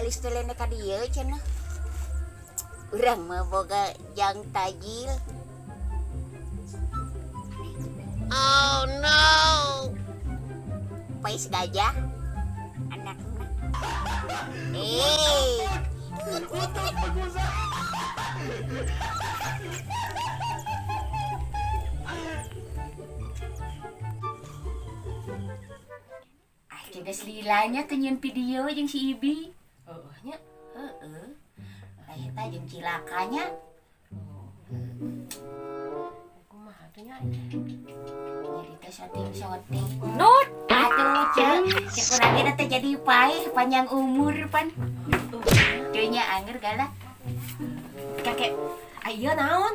Gelis teh lain ka dieu cenah. Urang mah boga jang tajil. Oh no. Pais gajah anakna. Eh. Ah, geus lilanya teu nyieun video jeung si Ibi. Heeh nya. Heeh. Lah eta jeung cilakanya. Kumaha tuh nya? Jadi teh syuting-syuting. Nut. Atuh cek, cek urang ge teh jadi paeh panjang umur pan. Teu nya anger galak. Kakek, ayo naon?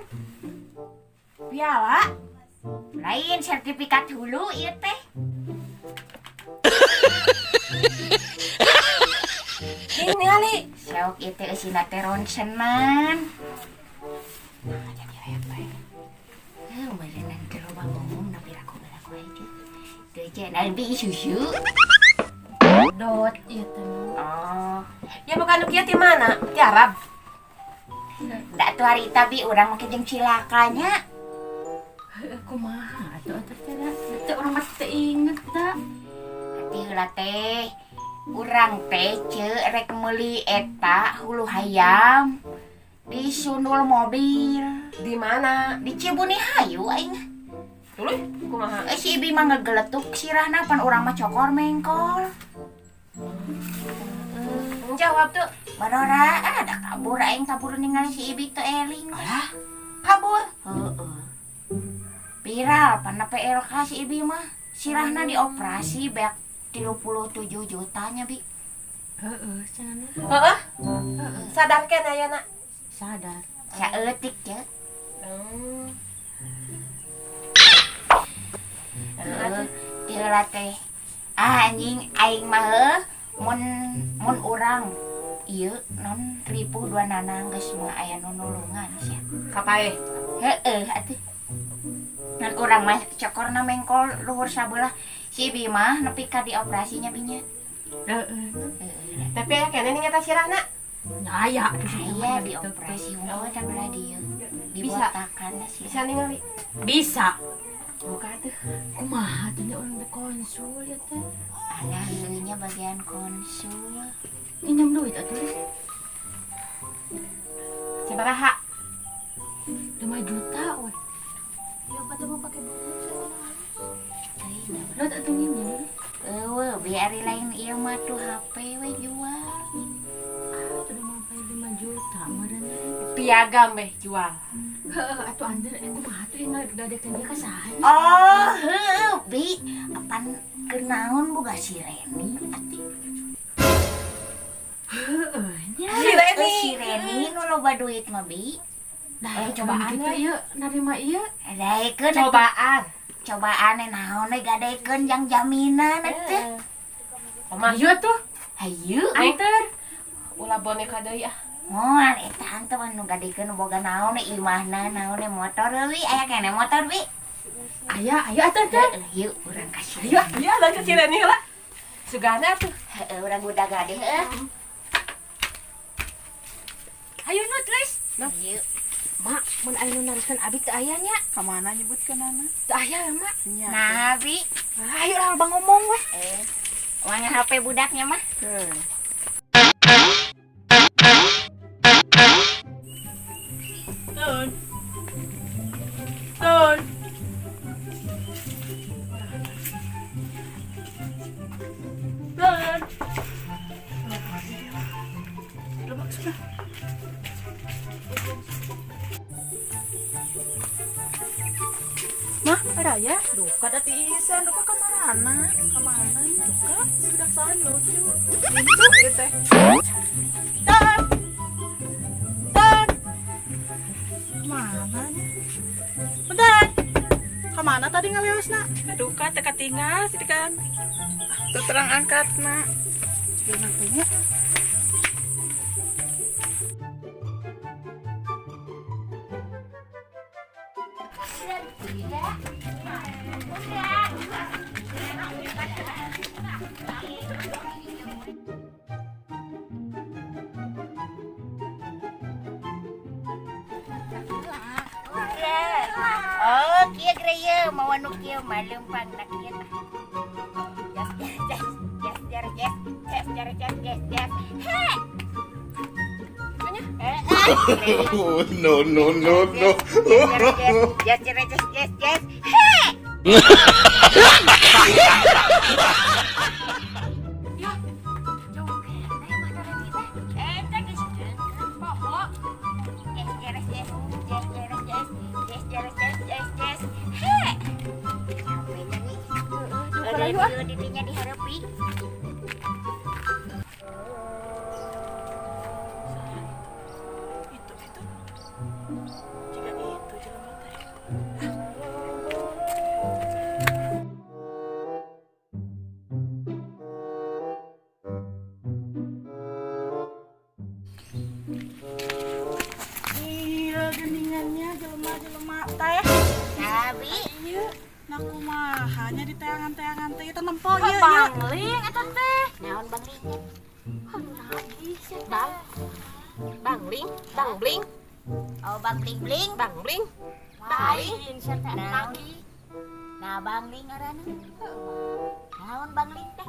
Piala. Lain sertifikat hulu ieu teh. Ini ningali. Sok ieu teh eusina teh ronsenan. Nah, jadi aya bae. Heuh, meureunnan teu loba ngomong tapi aku belaku aja. Teu cek nabi susu. Dot ieu teh. Oh, Ya bukan nu kieu ti mana? Ti Arab. da tuh hari bi urang make jeung cilakanya. Heuh, kumaha atuh atuh teh da? Teu urang masih teu inget da. Hati heula teh. Urang teh ceu rek meuli eta hulu hayam di sundul mobil Di mana? di Cibuni hayu aing. Tuluy, kumaha? Eh, si Ibi mah ngegeletuk sirahna pan urang mah cokor mengkol. Jawab tuh. Barora ada kabur aing kabur ningali si Ibi teu eling. Alah, kabur. Heeh. Viral pana PLK si Ibi mah. Sirahna dioperasi beak 37 jutanya bi. Heeh, cenah. Heeh. Sadar keneh ayeuna? Sadar. Saeutik ya. Heeh, ti heula teh. Ah anjing aing mah heuh mun mun urang ieu non ripuh dua nanang geus mah aya nu nulungan sia. Kapae? Heeh atuh. Ngan urang mah cokorna mengkol luhur sabelah. Si Ibi mah nepi ka dioperasinya binya. Heeh. Heeh. Tapi aya keneh nih eta sirahna. Nya aya atuh Aya dioperasi unggul sabelah dieu. Bisa. Dibotakan sih. Bisa ningali. Bisa. Buka tuh. Kumaha tuh nya urang teh konsul ya teh? Alah heueuh nya bagian konsul. Minjem duit atuh deh. Sabaraha? 5 juta we. Ya apa tuh mau pakai duit? Teuing. Lo atuh nginjem. Eueuh, biar lain ieu mah tuh HP we jual. Ah, tuh mau pakai 5 juta meureun. Piagam beh jual. Heeh, atuh anjeun kumaha tuh ieu ngadadekeun dia ka saha nya? Oh, heueuh, bi, apan keur naon boga si Reni atuh. Heeh nya. Si Reni. Si Reni nu loba duit mah bi. Nah, cobaan gitu we. ieu narima ieu. Daekeun atuh. Cobaan. Cobaan naon we gadekeun jang jaminan atuh. Oma, Ayo tuh, Hayu. anter. Ulah boneka deui ah. Moal eta antu mah nu gadekeun boga naon we imahna naon we motor we aya keneh motor bi. Aya, ayo atuh teh. Heeh, yuk urang ka si Ayo. Iya, lanjut si Reni heula. Sugana tuh. Heeh, urang udah gade heuh. Ayo Nut, guys. Yuk. Mak, mun aya nu naroskeun abi teu aya nya. Ka mana nyebutkeunana? Teu aya ya, Mak. Nya. Nah, bi. Ayo lah bang ngomong weh. Mana HP budaknya mah? Keun. Tun. Tun. Tun. Lebak sudah. Mah, ada ya? Duka da tiisan, duka kamarana? Kamana? Duka, sudah sahan lucu. Lucu ieu teh. Tan. Tan. Mana nih? Bentar. Kamana tadi ngaliosna? Duka teu katinggal sih kan. Teu terang angkatna. Gimana tanya? Oh, kieu geura ieu mawa nu kieu mah leumpang na kieu tah. Jas jas jas jas jas jas jas jas jas jas jas. He. Eh, Oh, no, no, no, no. Jas jas jas jas jas. He. Ya, jauh kene mah dari teh. Eta geus deukeut. Poho. Jas jas jas jas jas jas jas jas jas jas jas. He. Sampai nya nih. Heeh, Ada ah. ieu didinya dihareupi. Itu itu. Jika itu jelema teh. Iya, geningannya jelema-jelema teh. Sabi. Iya, nah kumaha nya di teangan-teangan teh itu nempo ieu ieu. Bangling eta teh. Naon bangling? Lagi sia bang. Bangling, bangling, Oh, bang bling bling. bangling. Lain sia teh Naon? Nah, bangling ngaranna. Naon bangling teh?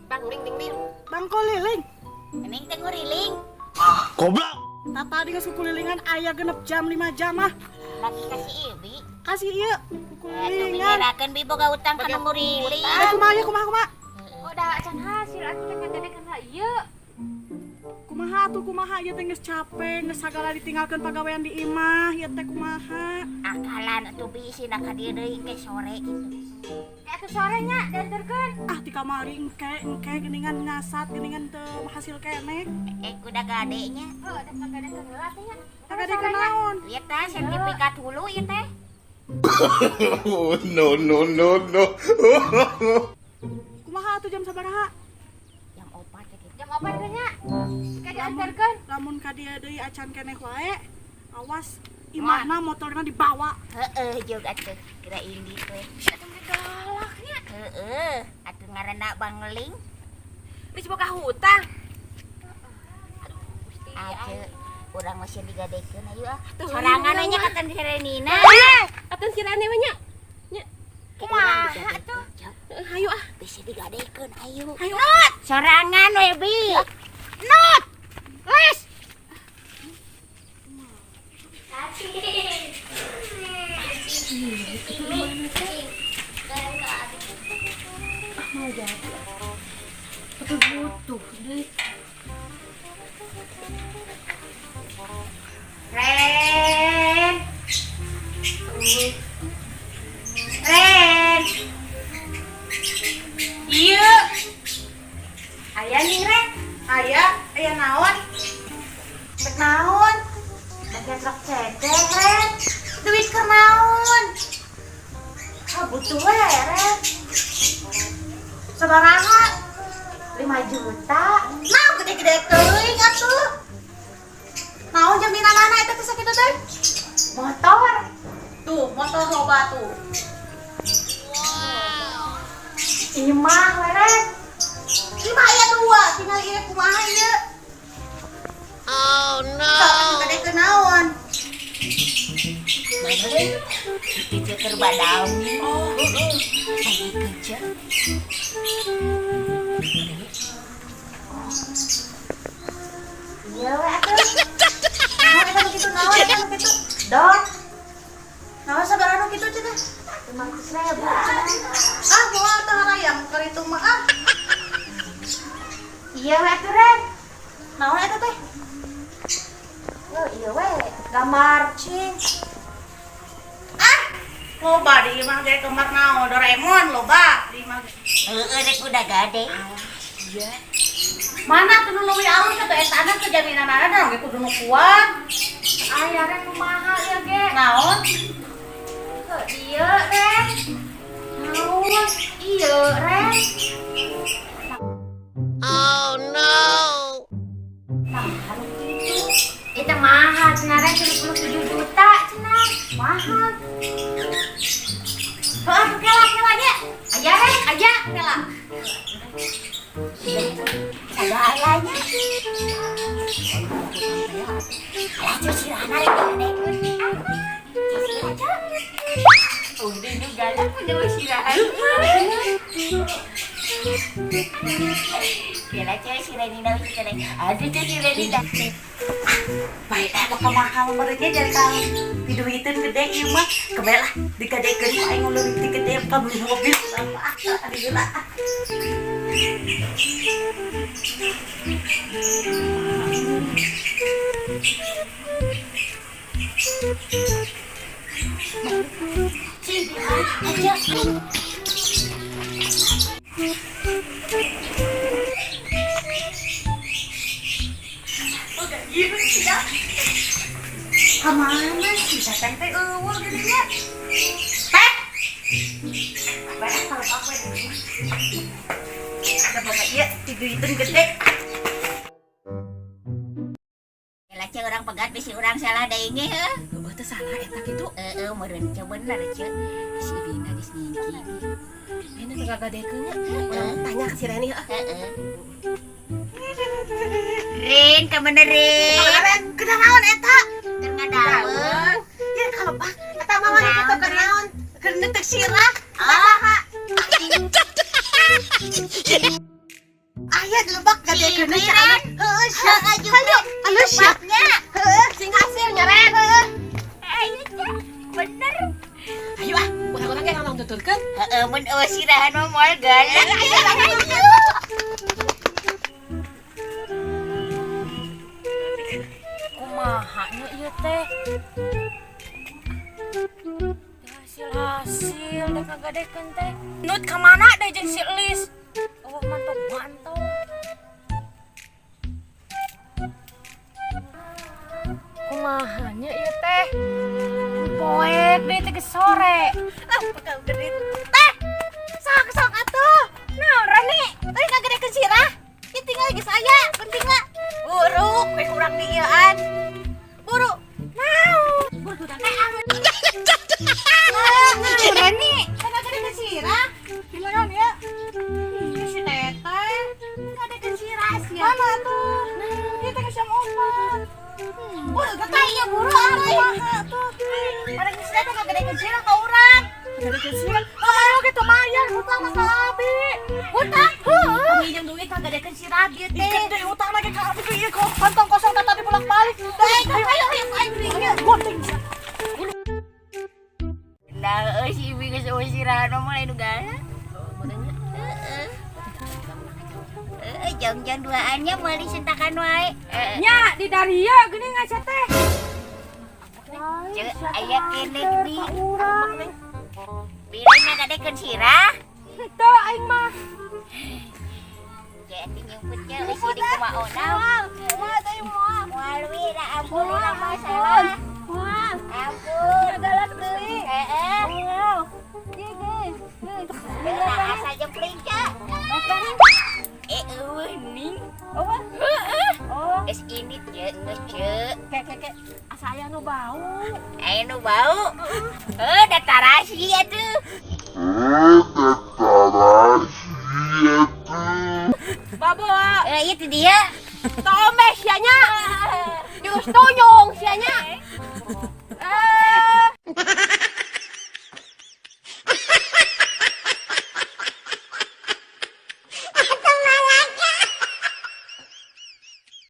Bangling ding ding. Bangko liling. Neng teh nguriling. Goblok. Tata di geus kukulilingan aya genep jam 5 jam ah. Lagi kasih ieu, Bi. Kasih ieu Atuh kukulilingan. bingerakeun Bi boga utang kana nguriling. Eh kumaha ieu kumaha kumaha? Oh, dah acan hasil atuh teh ngagedekeun lah ieu. Kumaha atuh kumaha ieu teh geus capek, geus sagala ditinggalkeun pagawean di imah, ieu teh kumaha? Akalan atuh Bi sina ka dieu deui ke sore gitu. Teh atuh sore nya dianterkeun. Ah ti kamari engke engke geuningan ngasat geuningan teu hasil keneh. Eh kuda gade nya. Heuh, da ngagedekeun heula teh nya. Kagadekeun naon? Ieu teh sertifikat hulu ieu teh. Oh, no, no, no, no. Kumaha atuh jam sabaraha? Jam 4 teh gitu. Jam 4 teh nya. Ka dianterkeun. Lamun ka dieu deui acan keneh wae, awas imahna motorna dibawa. Heeh, jeung atuh kira indi teh. Sia teh mah galak nya. Heeh, atuh ngaranna bangling. Geus boga hutang. Aduh, Gusti. Ace, urang masih digadekeun ayo ah. Atuh, Sorangan urang nya mah. katan si Renina. Atuh si Rene mah nya. Nya. Kumaha atuh? Heeh, hayu ah. Bisa digadekeun ayo. Hayu. Sorangan we Bi. Not. Les. Tapi butuh deui. Ren. Ren. Ieu Aya nih Ren. aya aya naon? Rek naon? Bagian truk cecek Ren. Duit keur naon? Ah butuh we Ren. Sabaraha? 5 juta. Nah, gede-gede teuing atuh. Naon jaminanana eta teh sakitu teh? Motor. Tuh, motor loba tuh. Imah we Ren. Imah aya dua, tinggal ieu kumaha ieu? Oh no. Sok gede ke naon? Mana we? Itu keur badami. Oh, heeh. Pengen kerja. Iya we atuh. Naon eta nu kitu naon eta nu kitu? Dor. Naon sabaraha nu kitu cenah? 500 ribu. Ah, moal teh harayam keur itu mah ah. Iya we atuh Ren. Naon eta teh? Oh iya we, gambar cing. Ah, loba di imah ge gambar naon Doraemon loba di imah ge. Heeh, rek udah gade. Mana tuh nu leuwih alus atuh etana teh jaminanana dong ge kudu nu kuat. Aya Ren kumaha ieu ge? Naon? Heuh, ieu Ren. Naon? Ieu Ren. Oh no. Nah, kalau gitu, itu mahal cenah Ren 77 juta cenah. Mahal. Heeh, tuh kela kela nya. Aya Ren, aya kela. Sagalanya. Alah, cuci rana rek digadekeun. Ah, cuci aja. Galak punya sirahan. Kela cewek si Reni na si Reni. Aduh cewek si Reni dah. Baik lah bakal mahal mereka jadi kalau diduitin gede ieu mah kebel lah digadekeun ku aing leuwih ti gede pabeli mobil apa ah gila. Aja. Kemana sih teteh teh eueuh geuning nya? Teh. Baik kalau aku di rumah. Ada bapak ieu diduitin gede. Kela cewek orang pegat bisi orang salah deui ge heuh. Eueuh teh salah eta kitu. Heeh, meureun ceu bener ceu. Si Bina geus ngingki. Ini kagadekeun nya. Urang tanya ke si Reni heuh. Heeh. Rin, ka bener Rin? Kemarin kena naon eta? Keur ngadaweung. Ya kalau pak, eta mama Naon, gitu keur naon? Keur neuteuk sirah. Ah. Aya di lebak gadekeun Ih, si Anu. Heueuh sia. Ayo, Anu sia. Heueuh, sing hasil nya Ren. Heueuh. Ayo ceu. Bener. Ayo ah, urang-urang ge ngomong tuturkeun. Heeh, mun eueuh sirahan mah moal galak. Ayo, ayo. Kumaha nya ieu teh? Hasil-hasil dek kagadekeun teh. Nut ka mana deh jeung si Elis? Oh, mantap mantap. Kumaha nya ieu teh? Poek deh teh geus sore. Ah, bakal gede. Teh. Sok sok atuh. Nah, Rani, Tadi kagadekeun sirah. Ieu tinggal geus aya, penting lah. Buru, we kurang di ieuan. Buru. Naon? Buru teh anu. Nah, Reni, kagadekeun sirah. Silakan ya. Iya si Teteh. Kagadekeun sirah sia. Mana tuh? Ieu teh geus jam 4. Buru teteh ieu buru atuh. Kumaha tuh? Pada geus teh kagadekeun sirah ka urang. Gadekeun sirah. Kamari oge teu mayar hutang mah ka abi. Hutang? Heueuh. Minjem duit kagadekeun sirah dia teh. Gede hutang lagi ka abi ieu kok kantong kosong teh tadi bolak-balik. Ayo ayo ayo ayo beli ieu. Gunting. Nah, eueuh si Ibi geus eueuh sirahan mah mulai nu galak. Heeh. Heeh, jang-jang duaannya moal disentakan wae. Heeh. Nya di daria geuning ngaca teh. Ceu, aya keneh geuning. Bila ngagadekeun sirah, Henteu aing mah. Ceu atuh nyumput ceu bisi di kumaona. Moal teh moal. Moal we da ampun urang mah salah. Moal. Ampun. Galak deui. Heeh. Wow. Ieu geus. Nah, asa jempling ceu. Eh, eueuh ning. Oh. Oh. Geus ini ceu, geus ceu. Ke ke ke asa aya nu bau. Aya nu bau. Heuh, da tarasi atuh. Baboa. Eh, itu dia. Tome sia nya. Geus tuyung sia nya.